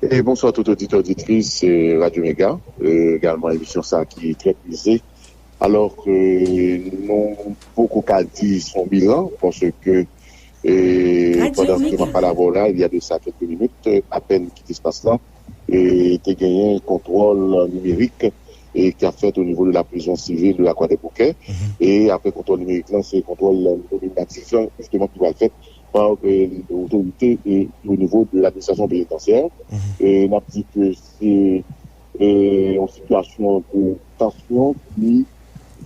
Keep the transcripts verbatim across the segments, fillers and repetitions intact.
E bonswa tout oditè, oditris, eh, Radio Mega, eh, egalman emisyon sa ki trè prize. Alò ke nou poko ka di son bilan, paske, eh, pandan ke m ap pale avè w la, il y a de ça quelques minutes, eh, apèn kite espas lan, eh, te genyen kontwòl nimerik, eh, ki ap fèt o nivo de la prizon sivil de la Croix des Bouquets. E apre kontwòl nimerik lan, se kontwòl nominatif, jisteman, ki pral fèt pa, eh, otorite, eh, o nivo de ladministrasyon penitansyè. E n ap di ke se, eh, yon sitiyasyon de tansyon ki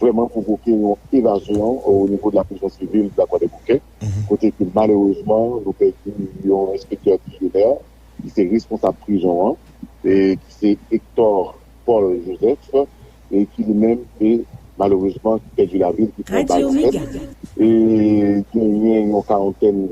vrèman pwovoke yon evazyon o nivo de la prizon sivil de la Croix des Bouquets, kote ke malerezman nou pèdi yon enspektè dijyonè ki se responsab prizon an, e ki se Hector Paul Joseph, e ki li menm te malerezman ki pèdi lavi l, ki pran bal nan tèt. E genyen yon karantèn,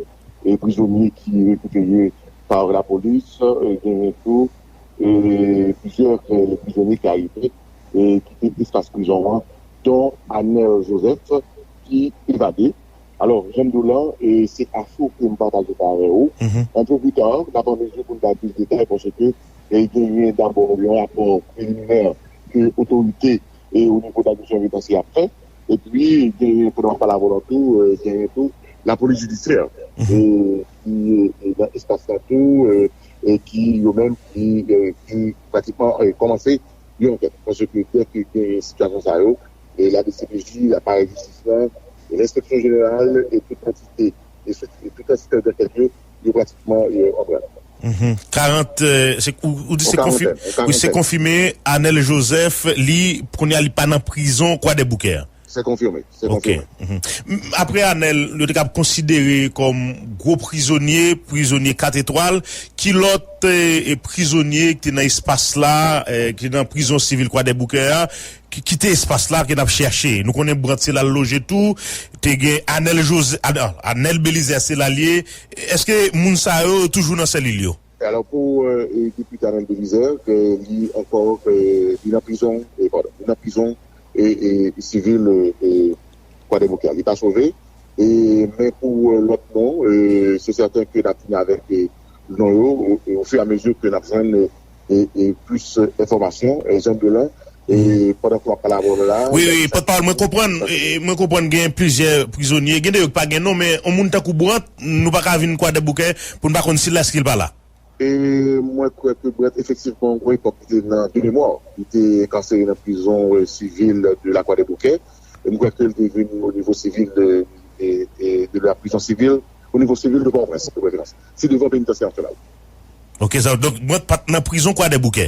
e, prizonye ki rekipere pa lapolis, e genyen tou, e, plizyè, e, prizonye ki arive, e kite espas prizon an, don Anel Joseph ki evade. Alò, jan m di w la, e se a cho ke m pataje sa avè w. Un peu plus tard, n ap an mezi pou n bay plis detay, paske, e, genyen dabò yon rapò preliminè ke otorite, e, o nivo de la division pénitentiaire ap fè. Epi, genyen, pandan m ap pale avè w la tou, e, genyen tou lapolis jidisyè, e, ki, e, nan espas la tou, e, e ki, yo menm, ki, e, ki pratikman, e, kòmanse yon ankèt. Paske dè ke gen sitiyasyon sa yo, e la D C P J, aparèy jistis lan, e lenspeksyon jeneral, e tout antite, e sou- e tout enstans dankèt yo, yo pratikman, e, an branle. Mhm. karant, e, se, ou, ou di se konfime, wi, se konfime, Anel Joseph, li, kounye a, li pa nan prizon Kwadèboukè a. Se konfime, se konfime. Ok. Mhm. M, apre Anel, yo te kab konsidere kòm gwo prizonye, prizonye kat etwal, ki lòt, e, e, prizonye ki te nan espas la, e, ki te nan prizon sivil Kwadèboukè a, ki kite espas la, ke n ap chèche? Nou konnen Brandt se la l loje tou, te gen Anel Jose-, Anel, Anel Belizaire se la l ye. Èske moun sa yo toujou nan selil yo? Alò, pou, e, e, depite Anel Belizaire, ke li ankò, e, li nan prizon, e, padon, li nan prizon, e, e, sivil, e, e, Kwadèboukè. Li pa sove. E, men pou, e, lòt non, e, se sèten ke n ap vini avèk, e, non yo, o, o fur e a mezi ke n ap jwenn, e, e, e, plis, e, enfòmasyon, e, jan de lan. E pandan ke w ap pale avè w la, wi, wi, pòtpawòl, mwen konprann, e, mwen konprann gen plizyè prizonye, gen de yo ki pa gen non, men yon moun tankou Brandt, nou pa ka vin Kwadèboukè pou n pa konn si l la, èske l pa la. E mwen kwè ke Brandt, efektivman, gon epòk, li te nan de memwa. Li te enkarsere nan prizon, e, sivil de la Croix des Bouquets. E mwen kwè ke li te vin o nivo sivil de, de, de, de la prizon sivil, o nivo sivil de Pòtoprens, de preferans. Se devan penitansye nasyonal. Ok, sa, donk, Brandt pa t nan prizon Kwadèboukè?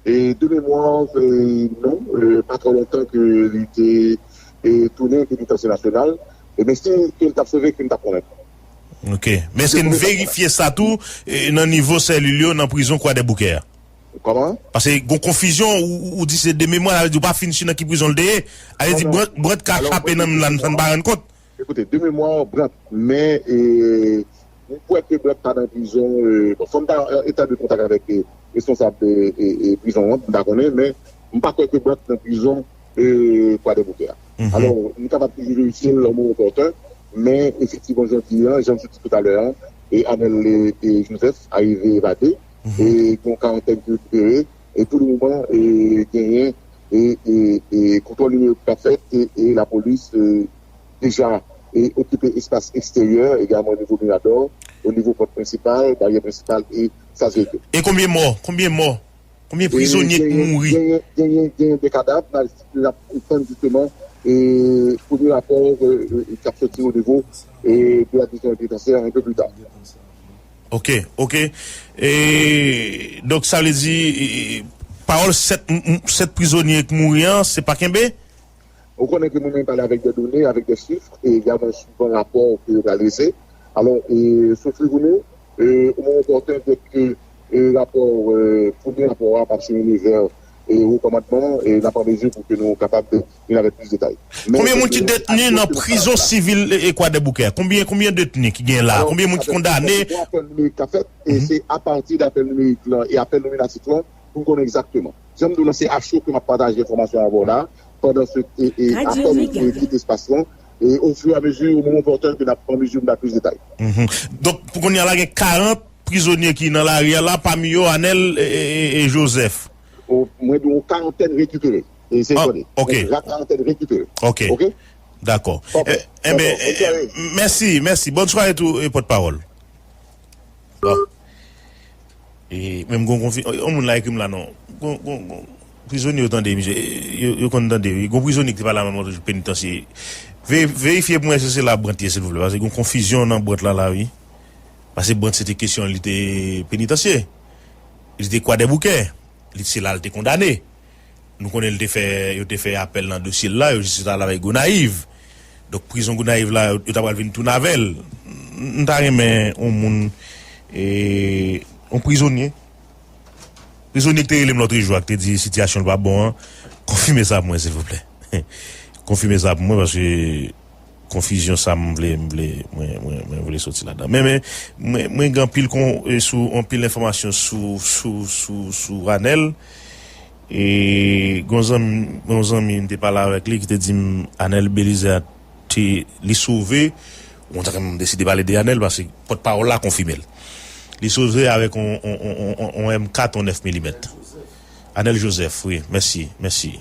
E de memwa, e, non, e, pa twò lontan ke li te, e, tounen penitansye nasyonal. E men si ke l t ap sove, ke m t ap konnen. Ok. Men èske n verifye sa tou, e, nan nivo selil yo, nan prizon Kwadèboukè a? Kòman? Paske gon konfizyon, ou, ou, ou di se de memwa, sa vle di ou pa fin si nan ki prizon l te ye. Sa vle di Brandt, Brandt ka chape nan men l la, nou pa rann kont. Ekoute, de memwa, Brandt, men, e, m kwè ke Brandt pa nan prizon, e, bon, fò m ta an eta de kontak avèk, e, responsab, e, e, e, prizon an, m pa konnen, men m pa kwè ke Brandt nan prizon, e, Kwadèboukè a. Alò, nou kapab toujou verifye l o moman opòten, men efektivman, jan m di an, jan m sot di toutalè an, e Anel, e, e Joseph arive evade, e gen yon karantèn ki rekipere, e pou le moman, e genyen, e, e, e kontwòl nimerik k ap fèt, e, e lapolis, e, deja, e okipe espas eksteryè, egalman o nivo Miradò, o nivo pòt prensipal, baryè prensipal e sas veyikil. E konbyen mò? Konbyen mò? Konbyen prizonye k mouri? Genyen, genyen, genyen de kadav, n ap, n ap tann jisteman, e, premye rapò, e, e, k ap soti o nivo, e, de la division pénitentiaire un peu plus tard. Ok, ok. E, donk, sa vle di, e, pawòl sèt, m, m, sèt prizonye k mouri an, se pa kenbe? Ou konnen ke mwen menm pale avèk de done, avèk de chif, e egalman swivan rapò ke yo pral drese. Alò, e, sou frivou nou, e, o moman opòten, dèk ke, e, rapò, e, premye rapò a p ap chemine vè, e, wo kòmandman, e n ap an mezi pou ke nou kapab vin avèk plis detay. Men, konbyen moun ki detni nan prizon sivil, e, e, Kwadèboukè? Konbyen, konbyen detni ki gen la? Konbyen moun ki kondane? Apèl nimerik k ap fèt, e se apati de apèl nimerik lan e apèl nominatif lan, pou n konnen egzakteman. Jan m di w lan, se a cho ke m ap pataje enfòmasyon avè w la, pandan se, e, e, apèn, e, kite espas lan, e, o fur e a mezi, o moman opòten, ke n ap an mezi pou n ba plis detay. Mhm. Donk, pou kounye a la, gen karant prizonye ki nan lari a la, pami yo Anèl e, e, e, e Jozèf. Mwen di w yon karantèn rekipere. E se tande. Ok. Yon karantèn rekipere. Ok. Ok? Dakò. Ok. Enben, mèsi, mèsi. Bòn sware tou, e, pòtpawòl. Bon. E menm gon konfi, yon moun la ekri m la non. Gon, gon, gon prizonye yo tande, misye, yo, yo konn tande, wi. Gon prizonye ki te pale a manman penitansye. Ve-, verifye pou mwen si se la Brant ye, silvouplè. Paske gon konfizyon nan Brant la, la, wi. Paske Brant se te kesyon, li te penitansye. Li te Kwadèboukè. Li se la l te kondane. Nou konnen l te fè, yo te fè apèl nan dosye l la, yo jis sot al avèk Gonayiv. Donk, prizon Gonayiv la, yo, yo ta pral vin tounen avè l. M, m ta renmen yon moun, e, yon prizonye. Prizonye ki te rele m lòt jou a, ki te di sitiyasyon l pa bon an, konfime sa pou mwen, silvouplè. Konfime sa pou mwen, paske konfizyon sa m vle, m vle, mwen, mwen, mwen vle soti ladan. Men, men, mwen, mwen gen anpil kon, e, sou, anpil enfòmasyon sou, sou, sou, sou Anèl. E, gon zanmi, gon zanmi m te pale avèk li ki te di m Anèl Belizaire te, li sove. Bon, sa fè m deside pale de Anèl, paske pòtpawòl la konfime l. Li sove avèk on, on, on, on, on M kat, on nèf milimèt. Anèl Jozèf, wi, mèsi, mèsi.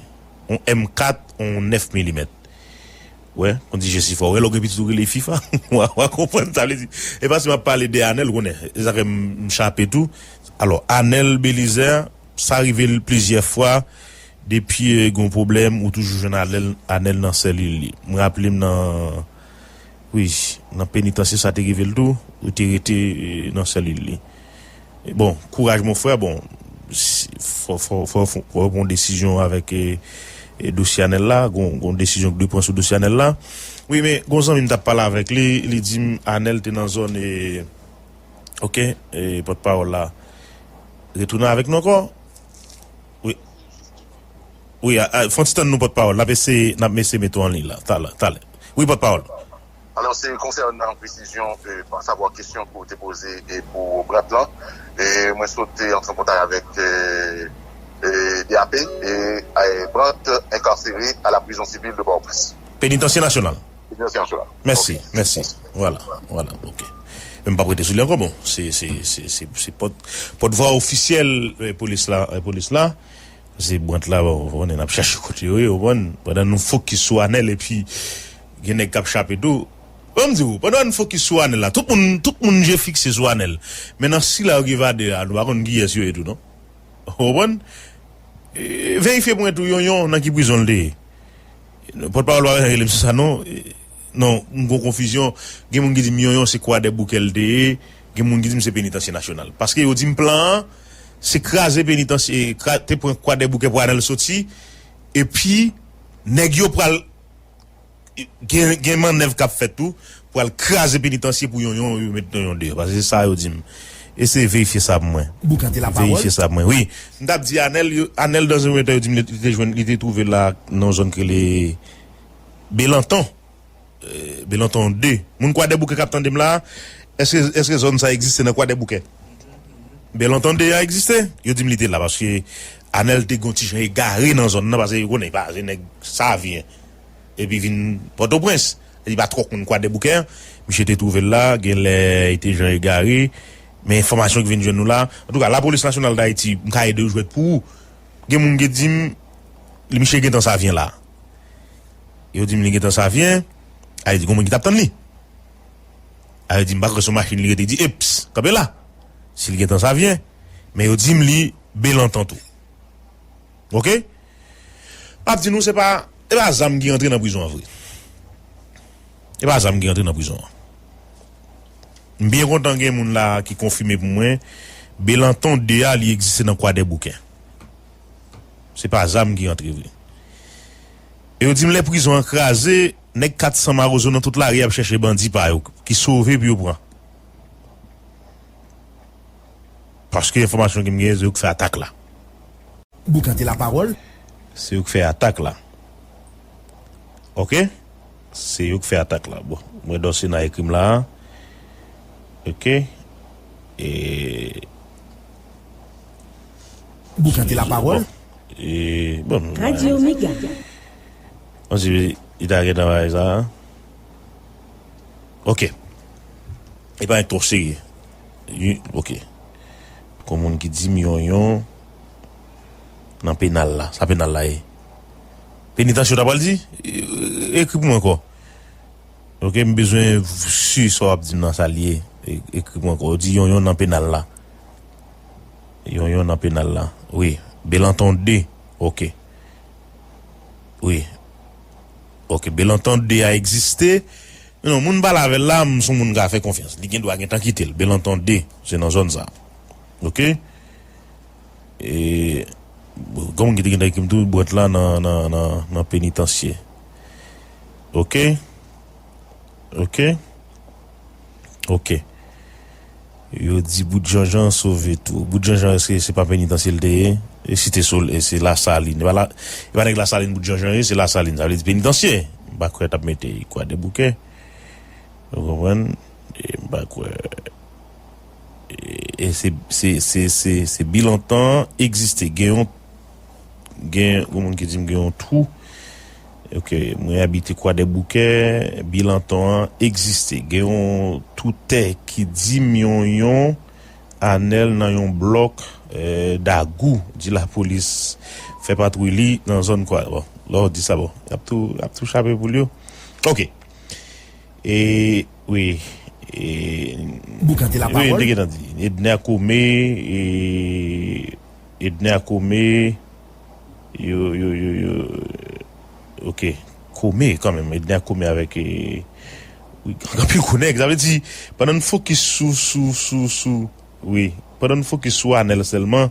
On M kat, on nèf milimèt. Wè, konn ti Jesifò. Wè, lè w gen pitit ou rele Fifa. W a, w a konprann sa vle di. E pa si m ap pale de Anèl, ou konnen. E sa fè m, m chape tou. Alò, Anèl Belizaire, sa rive l plizyè fwa. Depi, e, gon pwoblèm, ou toujou jwenn Anèl, Anèl nan selil li. M raple m nan, wi, nan penitansye sa te rive l tou, ou te rete, e, nan selil li. Bon, kouraj mon frè, bon, si, fò, fò, fò, fò, fò pran desizyon avèk, e, e, dosye Anèl la, gon, gon desizyon ki dwe pran sou dosye Anèl la. Wi, men, gon zanmi m t ap pale avèk li, li di m Anèl te nan zòn, e, ok, e, pòtpawòl la retounen avèk nou ankò. Wi. Wi, a, a, fè yon ti tann nou pòtpawòl. N ap eseye, n ap eseye mete w an liy la. Talè, talè. Wi, pòtpawòl. Alò, se konsènan presizyon, e, pa savwa kesyon ke w te poze, e, pou Brant lan. E mwen sot antre an kontak avèk, e, e, D A P, e, e, Brant incarcéré à la prison civile de Port-au-Prince. Penitansye nasyonal. Penitansye nasyonal. Mèsi, ok, mèsi. Vwala, vwala, ok. Men m p ap rete sou li ankò, bon. Se, se, se, se, se pòt, pòtvwa ofisyèl, e, polis la, e, polis la. Se Brant la, bon, ou konnen n ap chache kote yo ye, ou konprann? Pandan nou fokis sou Anèl, epi gen nèg k ap chape tou. Ban m di w, pandan n fokis sou Anèl la, tout moun, tout moun je fikse sou Anèl. Men nan sila yo k evade a, nou pa konn kiyès yo ye tou, non? Ou konprann? E, verifye pou mwen tou, Yonyon, nan ki prizon l te ye. Pòtpawòl pa bezwen rele m sou sa, non. E, non, m gon konfizyon. Gen moun ki di m Yonyon se Kwadèboukè l te ye. Gen moun ki di m se Penitansye Nasyonal. Paske yo di m plan an, se kraze penitansye, kra-, te pran Kwadèboukè pou Anèl soti. Epi, nèg yo pral gen, gen mannèv k ap fèt tou, pou al kraze penitansye pou Yonyon, yo met Yonyon deyò. Paske se sa yo di m. Eseye verifye sa pou mwen. Boukante lapawòl. Verifye sa pou mwen. Wi. M t ap di Anèl, yo, Anèl dans un premier temps, yo di m li te jwenn, li te twouve l la nan yon zòn ki rele Belanton. E, Belanton de. Moun Kwadèboukè k ap tande m la, èske, èske zòn sa egziste nan Kwadèboukè? Belanton de a egziste? Yo di m li te la, paske Anèl te gon ti jan egare nan zòn nan, paske yo konnen, pa, se nèg Savyen. Epi vin Pòtoprens. Li pa twò konn Kwadèboukè. Misye te twouve l la, genlè li te jan egare. Men enfòmasyon ki vin jwenn nou la. Antouka, Lapolis Nasyonal d Ayiti, m ka ede w jwèt pou ou. Gen moun ki di m, li misye gentan Savyen la. Yo di m li gentan Savyen. A, yo di gon moun ki t ap tann li. A, yo di m pa kwè se yon machin li rete, di, eps, kanpe la. Si li gentan Savyen. Men yo di m li Belanton tou. Ok? M ap di nou, se pa, se pa zam ki rantre nan prizon an vre. Se pa zam ki rantre nan prizon an. M byen kontan gen moun la ki konfime pou mwen, Belanton de a, li egziste nan Kwadèboukè. Se pa zam ki rantre vre. E yo di m lè prizon an kraze, nèg kat san mawozo nan tout lari ap chèche bandi pa yo, ki sove pou yo pran. Paske enfòmasyon ke m genyen, se yo k fè atak la. Boukante lapawòl. Se yo k fè atak la. Ok? Se yo k fè atak la. Bon, mwen dòse nan ekri m la. Ok? E Boukante lapawòl. Bon. E, bon, Radio Mega. Bon, si li ta gentan bay sa. Ok. E pa twò serye. Wi, ok. Gon moun ki di m Yonyon nan penal la. Sa penal la ye? Penitansye w ta pral di? E- Ekri pou mwen ankò. Ok, m bezwen si sa w ap di m nan sa l ye. E- Ekri pou mwen ankò. Ou di Yonyon nan penal la. Yonyon nan penal la. Wi. Belanton de. Ok. Wi. Ok. Belanton de a egziste. Non, moun pale avè l la, m se yon moun ka fè konfyans. Li gen dwa gentan kite l. Belanton de, se nan zòn sa. Ok? E, gon moun ki te gentan ekri m tou, bwat la nan, nan, nan, nan penitansye. Ok? Ok? Ok. Yo di bout Janjan sove tou. Bout Janjan, èske se pa penitansye l te ye? E Site Solèy, e se Lasalin. E pa, la, e pa nèg Lasalin bout Janjan ye, se Lasalin. Sa vle di penitansye. M pa kwè t ap mete Kwadèboukè. Ou konprann? E m pa kwè. E, e se, se, se, se, se bilan tan egziste. Gen yon, gen yon moun ki di m gen yon twou. Ok, mwen abite Kwadèboukè, bilan tan an egziste. Gen yon twou tè ki di m Yonyon, Anèl nan yon blòk, eh, Dagou, di lapolis fè patwouy li nan zòn Kwa. Bon, lè w di sa, bon, y ap tou, y ap tou chape pou l yo. Ok. E, wi. E, Boukan te la wi, m pawòl. Te gentan di. Edner Kome, e, Edner Kome, yo, yo, yo, yo, ok. Kome, kanmenm. Edner Kome avèk, e, wi, anpil gwo nèg. Sa vle di, pandan n fokis sou, sou, sou, sou, wi, pandan n fokis sou Anèl sèlman,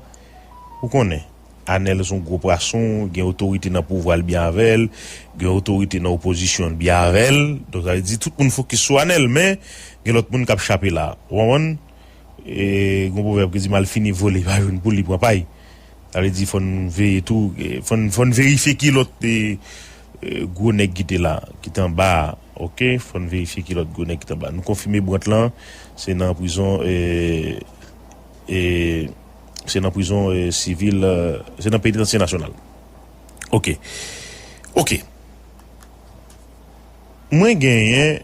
ou konnen. Anèl se yon gwo pwason, gen otorite nan pouvwa l byen avè l, gen otorite nan opozisyon l byen avè l. Donk, sa vle di tout moun fokis sou Anèl, men gen lòt moun k ap chape la. Ou konprann? E, gen yon pwovèb ki di, "Malfini vole, pa jwenn pou li pran pay." Sa vle di, fò n veye tou, e, fò n, fò n verifye ki lòt, e, e, gwo nèg ki te la, ki te anba a, ok? Fò n verifye ki lòt gwo nèg ki te anba. Nou konfime bwat lan, se nan prizon, e, e, se nan prizon, e, sivil, e, se nan penitansye nasyonal. Ok. Ok. Mwen genyen